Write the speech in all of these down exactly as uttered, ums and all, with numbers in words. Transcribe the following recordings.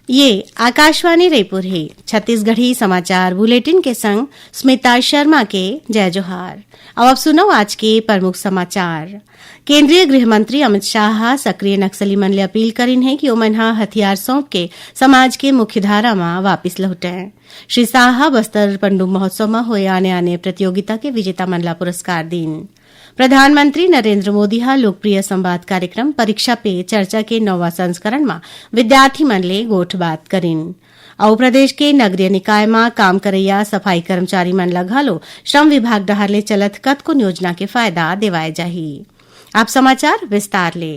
ये आकाशवाणी रायपुर हे। छत्तीसगढ़ी समाचार बुलेटिन के संग स्मिता शर्मा के जय जोहार। अब आप सुनव आज के प्रमुख समाचार। केंद्रीय गृह मंत्री अमित शाह ह सक्रिय नक्सली मन ले अपील करिन हे कि ओमन ह हथियार सौंप के समाज के मुख्य धारा म वापिस लहुटय। श्री शाह ह बस्तर पंडुम महोत्सव म होए आने-आने प्रतियोगिता के विजेता मन ला पुरस्कार दीन। प्रधानमंत्री नरेंद्र मोदी ह लोकप्रिय संवाद कार्यक्रम परीक्षा पे चर्चा के नौवां संस्करण म विद्यार्थी मन ले गोठबात करिन। अउ प्रदेश के नगरीय निकाय म काम करइया सफाई कर्मचारी मन ल घलो श्रम विभाग डहार ले चलत कतकोन योजना के फायदा देवाय जाही। आप समाचार विस्तार ले।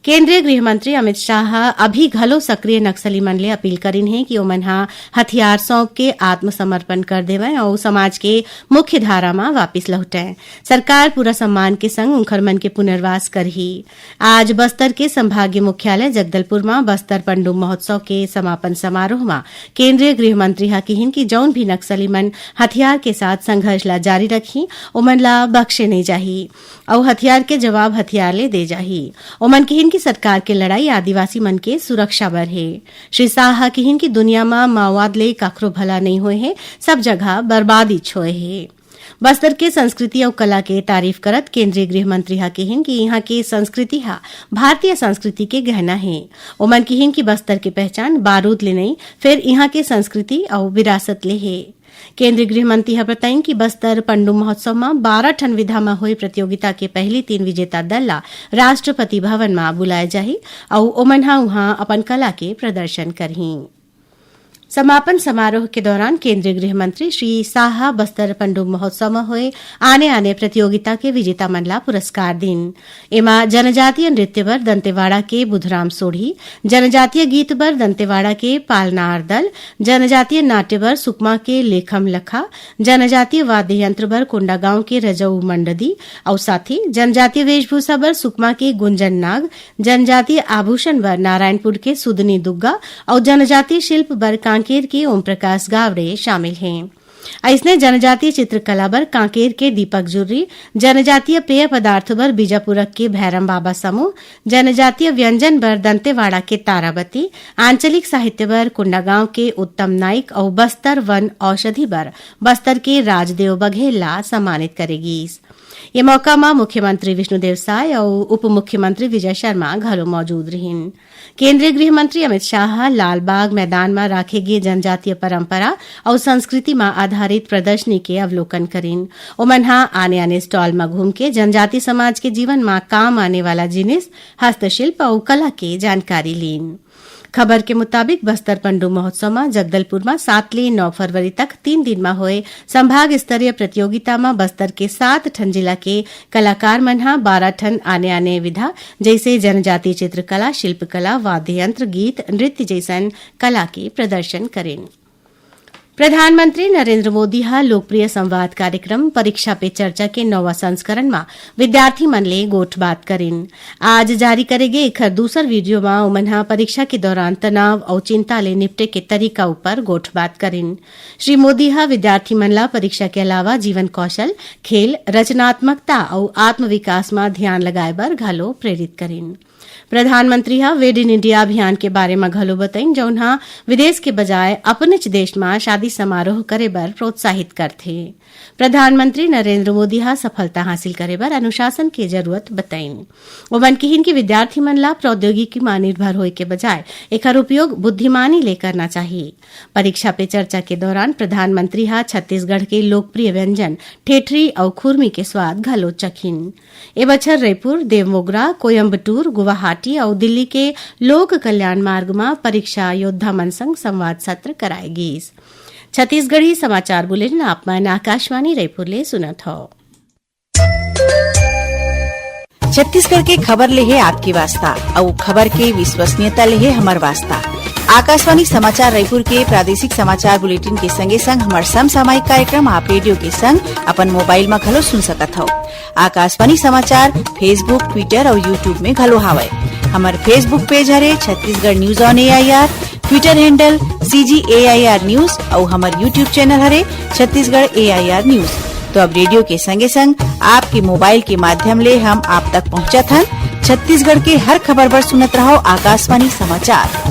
केंद्रीय गृह मंत्री अमित शाह ह अभी घलो सक्रिय नक्सली मन ले अपील करिन हे कि ओमन ह हथियार सौंप के आत्मसमर्पण कर देवय अउ समाज के मुख्य धारा म वापिस लहुटय। सरकार पूरा सम्मान के संग उंखर मन के पुनर्वास करही। आज बस्तर के संभागीय मुख्यालय जगदलपुर म बस्तर पंडुम महोत्सव के समापन समारोह म केंद्रीय गृह मंत्री ह किहिन कि जउन भी नक्सली मन हथियार के साथ संघर्ष ला जारी रखही, ओमन ला बख्शे नइ जाही। अउ हथियार के जवाब हथियार ले दे जाही। ओमन किहिन कि सरकार के लड़ाई आदिवासी मन के सुरक्षा बर हे। श्री शाह ह किहिन कि दुनिया म माओवाद ले काखरो भला नइ होए हे, सब जगह बर्बादीच होए हे। बस्तर के संस्कृति अउ कला के तारीफ करत केंद्रीय गृह मंत्री ह किहिन कि इहां के संस्कृति ह भारतीय संस्कृति के गहना हे। ओमन किहिन कि बस्तर के पहचान बारूद ले नइ, फेर इहां के संस्कृति अउ विरासत ले हे। केंद्रीय गृह मंत्री ह बताइन कि बस्तर पंडुम महोत्सव म बारह ठन विधा म होए प्रतियोगिता के पहली तीन विजेता दल ला राष्ट्रपति भवन म बुलाए जाही अउ ओमन ह उहां अपन कला के प्रदर्शन करही। समापन समारोह के दौरान केंद्रीय गृह मंत्री श्री शाह ह बस्तर पंडुम महोत्सव म होए आने-आने प्रतियोगिता के विजेता मन ला पुरस्कार दीन। एमा जनजातीय नृत्य बर दंतेवाड़ा के बुधराम सोढ़ी, जनजातीय गीत बर दंतेवाड़ा के पालनार दल, जनजातीय नाट्य बर सुकमा के लेखम लखा, जनजातीय वाद्य यंत्र बर कोंडागांव के रजऊ मंडदी अउ साथ ही जनजातीय वेशभूषा बर सुकमा के गुंजन नाग, जनजातीय आभूषण बर नारायणपुर के सुदनी दुग्गा अउ जनजातीय शिल्प बर कांकेर के ओम प्रकाश गावड़े शामिल हें। अइसने जनजातीय चित्रकला बर कांकेर के दीपक जुर्री, जनजातीय पेय पदार्थ बर बीजापुरक के भैरम बाबा समूह, जनजातीय व्यंजन बर दंतेवाड़ा के तारावती, आंचलिक साहित्य बर कोंडागांव के उत्तम नाइक अउ बस्तर वन औषधि बर बस्तर के राजदेव बघेल ला सम्मानित करे गीस। ये मौका म मुख्यमंत्री विष्णुदेव साय अउ उप मुख्यमंत्री विजय शर्मा घलो मौजूद रिहिन। केंद्रीय गृह मंत्री अमित शाह ह लालबाग मैदान म राखे गे जनजातीय परंपरा अउ संस्कृति म आधारित प्रदर्शनी के अवलोकन करिन। ओमन ह आने-आने स्टॉल म घूम के जनजाति समाज के जीवन म काम आने वाला जिनिस, हस्तशिल्प अउ कला के जानकारी लीन। खबर के मुताबिक, बस्तर पंडुम महोत्सव म जगदलपुर म सात ले नौ फरवरी तक तीन दिन म होए संभाग स्तरीय प्रतियोगिता म बस्तर के सात ठन जिला के कलाकार मन ह बारह ठन आने-आने विधा, जइसे जनजातीय चित्रकला, शिल्पकला, वाद्य यंत्र, गीत, नृत्य जइसन कला के प्रदर्शन करिन। प्रधानमंत्री नरेंद्र मोदी ह लोकप्रिय संवाद कार्यक्रम परीक्षा पे चर्चा के नौवां संस्करण म विद्यार्थी मन ले गोठबात करिन। आज जारी करे गे एखर दूसर वीडियो म ओमन ह परीक्षा के दौरान तनाव अउ चिंता ले निपटे के तरीका ऊपर गोठबात करिन। श्री मोदी ह विद्यार्थी मन ला परीक्षा के अलावा जीवन कौशल, खेल, रचनात्मकता अउ आत्मविकास म ध्यान लगाए बर घलो प्रेरित करिन। प्रधानमंत्री ह वेड इन इंडिया अभियान के बारे म घलो बतइन, जउन ह विदेश के बजाय अपनेच देश म शादी समारोह करे बर प्रोत्साहित करथे। प्रधानमंत्री नरेंद्र मोदी ह सफलता हासिल करे बर अनुशासन के जरूरत बतइन। ओमन किहिन कि विद्यार्थी मन ला प्रौद्योगिकी म निर्भर होए के बजाय एखर उपयोग बुद्धिमानी ले करना चाही। परीक्षा पे चर्चा के दौरान प्रधानमंत्री ह छत्तीसगढ़ के लोकप्रिय व्यंजन ठेठरी अउ खुरमी के स्वाद घलो चखिन। ए बछर रईपुर, देवमोगरा, कोयम्बटूर, गुवाहाटी अउ दिल्ली के लोक कल्याण मार्ग म परीक्षा योद्धा मन संग संवाद सत्र कराए गीस। छत्तीसगढ़ी समाचार बुलेटिन आप मन आकाशवाणी रईपुर ले सुनत हव। छत्तीसगढ़ के खबर ले हे आपके वास्ता, अउ खबर के विश्वसनीयता ले हे हमर वास्ता। आकाशवाणी समाचार रायपुर के प्रादेशिक समाचार बुलेटिन के संगे संग हमर समसामयिक कार्यक्रम आप रेडियो के संग अपन मोबाइल म घलो सुन सकत हव। आकाशवाणी समाचार Facebook, Twitter अउ YouTube में घलो हावय। हमर Facebook पेज हरे Chhattisgarh news on AIR, Twitter handle CG AIR news अउ हमर YouTube चैनल हरे छत्तीसगढ़ एआईआर न्यूज। तो अब रेडियो के संगे संग आपके मोबाइल के माध्यम ले हम आप तक पहुंचत हन। छत्तीसगढ़ के हर खबर बर सुनत रहव आकाशवाणी समाचार।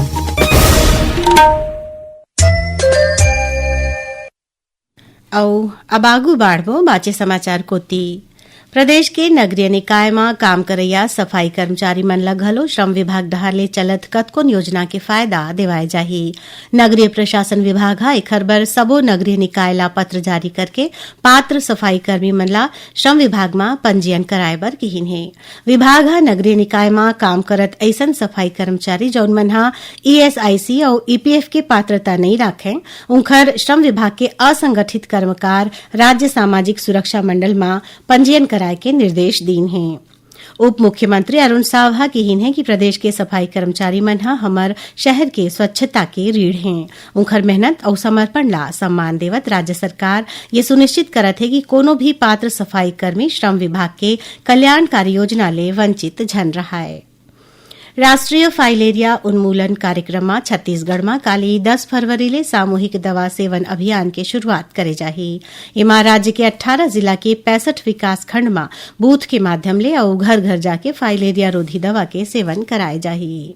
अउ अब आगू बाढ़बो बाचे समाचार कोति। प्रदेश के नगरीय निकाय म काम करइया सफाई कर्मचारी मन ल घलो श्रम विभाग डहार ले चलत कतकोन योजना के फायदा देवाय जाही। नगरीय प्रशासन विभाग ह एखर बर सबो नगरीय निकाय ल पत्र जारी करके पात्र सफाई कर्मी मन ल श्रम विभाग म पंजीयन कराय बर किहिन हे। विभाग ह नगरीय निकाय म काम करत अइसन सफाई कर्मचारी, जउन मन ह ईएसआईसी अउ ईपीएफ के पात्रता नइ राखय, उंखर श्रम विभाग के असंगठित कर्मकार राज्य सामाजिक सुरक्षा मंडल म पंजीयन कराय के निर्देश दीन हे। उप मुख्यमंत्री अरुण साव ह किहिन हे कि प्रदेश के सफाई कर्मचारी मन ह हमर शहर के स्वच्छता के रीढ़ हें। उंखर मेहनत अउ समर्पण ला सम्मान देवत राज्य सरकार ये सुनिश्चित करत हे कि कोनो भी पात्र सफाई कर्मी श्रम विभाग के कल्याणकारी योजना ले वंचित झन रहय। राष्ट्रीय फाइलेरिया उन्मूलन कार्यक्रम म छत्तीसगढ़ म काली दस फरवरी ले सामूहिक दवा सेवन अभियान के शुरुआत करे जाही। एमा राज्य के अट्ठारह जिला के पैंसठ विकास खंड म बूथ के माध्यम ले अउ घर घर जाके फाइलेरिया रोधी दवा के सेवन कराए जाही।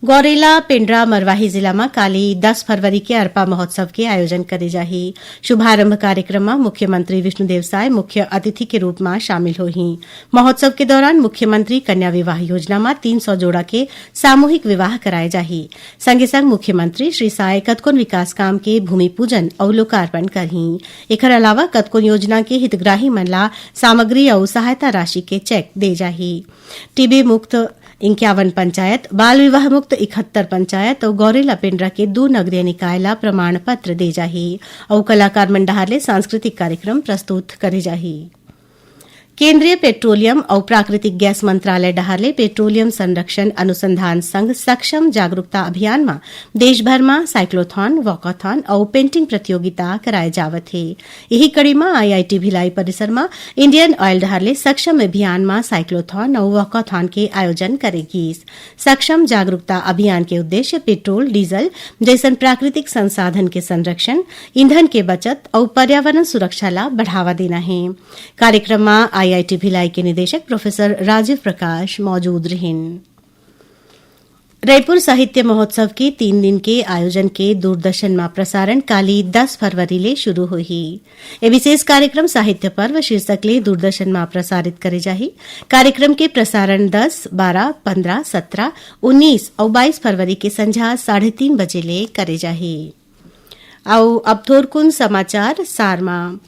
गौरेला पेंड्रा मरवाही जिला म काली दस फरवरी के अरपा महोत्सव के आयोजन करे जाही। शुभारंभ कार्यक्रम म मुख्यमंत्री विष्णुदेव साय मुख्य अतिथि के रूप म शामिल होही। महोत्सव के दौरान मुख्यमंत्री कन्या विवाह योजना म तीन सौ जोड़ा के सामूहिक विवाह कराए जाही। संगे संग मुख्यमंत्री श्री साय कतकोन विकास काम के भूमि पूजन अउ लोकार्पण करही। एखर अलावा कतकोन योजना के हितग्राही मन ला सामग्री अउ सहायता राशि के चेक दे जाही। टीबी मुक्त इक्यावन पंचायत, बाल विवाह मुक्त इकहत्तर पंचायत अउ गौरेला पेंड्रा के दू नगरीय निकाय ला प्रमाण पत्र दे जाही अउ कलाकार मन डहार ले सांस्कृतिक कार्यक्रम प्रस्तुत करे जाही। केंद्रीय पेट्रोलियम अउ प्राकृतिक गैस मंत्रालय डहार ले पेट्रोलियम संरक्षण अनुसंधान संघ सक्षम जागरूकता अभियान म देश भर म साइक्लोथॉन, वॉकाथॉन अउ पेंटिंग प्रतियोगिता कराए जावत हे। इही कड़ी म आईआईटी भिलाई परिसर म इंडियन ऑयल डहार ले सक्षम अभियान म साइक्लोथॉन अउ वॉकाथॉन के आयोजन करे गीस। सक्षम जागरूकता अभियान के उद्देश्य पेट्रोल, डीजल जइसन प्राकृतिक संसाधन के संरक्षण, ईंधन के बचत अउ पर्यावरण सुरक्षा ला बढ़ावा देना हे। कार्यक्रम म आईआईटी भिलाई के निदेशक प्रोफेसर राजीव प्रकाश मौजूद रिहिन। रईपुर साहित्य महोत्सव के तीन दिन के आयोजन के दूरदर्शन म प्रसारण काली दस फरवरी ले शुरू होही। ए विशेष कार्यक्रम साहित्य पर्व शीर्षक ले दूरदर्शन म प्रसारित करे जाही। कार्यक्रम के प्रसारण दस, बारह, पन्द्रह, सत्रह, उन्नीस अउ बाईस फरवरी के संझा साढ़े तीन बजे ले करे जाही। अउ अब थोरकुन समाचार सार म।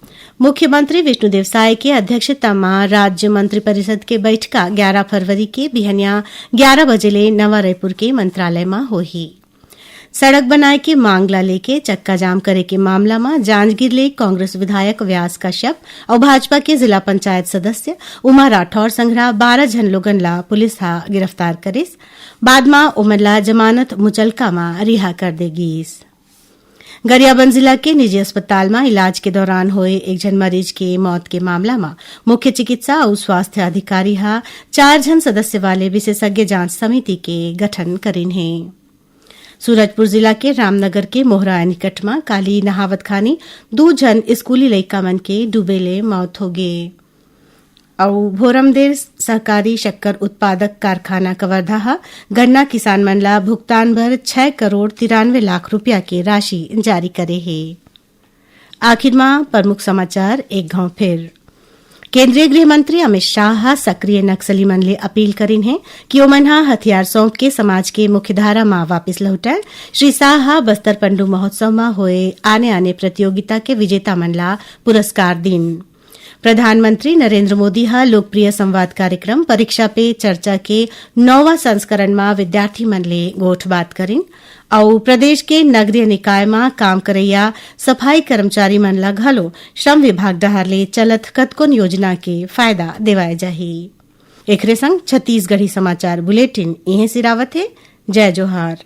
मुख्यमंत्री विष्णुदेव साय के अध्यक्षता म राज्य मंत्रिपरिषद के बैठका ग्यारह फरवरी के बिहनिया ग्यारह बजे ले नवा रायपुर के मंत्रालय म होही। सड़क बनाए के मांग ला लेके चक्का जाम करे के मामला म जांजगीर ले कांग्रेस विधायक व्यास कश्यप अउ भाजपा के जिला पंचायत सदस्य उमा राठौर संघरा बारह झन लोगन ला पुलिस ह गिरफ्तार करिस। बाद म ओमन ला जमानत मुचलका म रिहा कर दे गीस। गरियाबंद जिला के निजी अस्पताल म इलाज के दौरान होए एक झन मरीज के मौत के मामला म मुख्य चिकित्सा अउ स्वास्थ्य अधिकारी ह चार झन सदस्य वाले विशेषज्ञ जांच समिति के गठन करिन हे। सूरजपुर जिला के रामनगर के मोहरा निकट म काली नहावत खानी दू झन स्कूली लइका मन के डूबे ले मौत होगे। अउ भोरमदेव सहकारी शक्कर उत्पादक कारखाना कवर्धा ह गन्ना किसान मन ला भुगतान बर छह करोड़ तिरानवे लाख रुपया के राशि जारी करे हे। आखिर म प्रमुख समाचार एक घाव फेर। केंद्रीय गृह मंत्री अमित शाह ह सक्रिय नक्सली मन ले अपील करिन हे कि ओमन ह हथियार सौंप के समाज के मुख्यधारा म वापिस लहुटय। श्री शाह ह बस्तर पंडू महोत्सव म होए आने-आने प्रतियोगिता के विजेता मन ला पुरस्कार दीन। प्रधानमंत्री नरेंद्र मोदी ह लोकप्रिय संवाद कार्यक्रम परीक्षा पे चर्चा के नौवां संस्करण म विद्यार्थी मन ले गोठबात करिन। अउ प्रदेश के नगरीय निकाय म काम करइया सफाई कर्मचारी मन ल घलो श्रम विभाग डहार ले चलत कतकोन योजना के फायदा देवाय जाही। एखरे संग छत्तीसगढ़ी समाचार बुलेटिन इहें सिरावत हे। जय जोहार।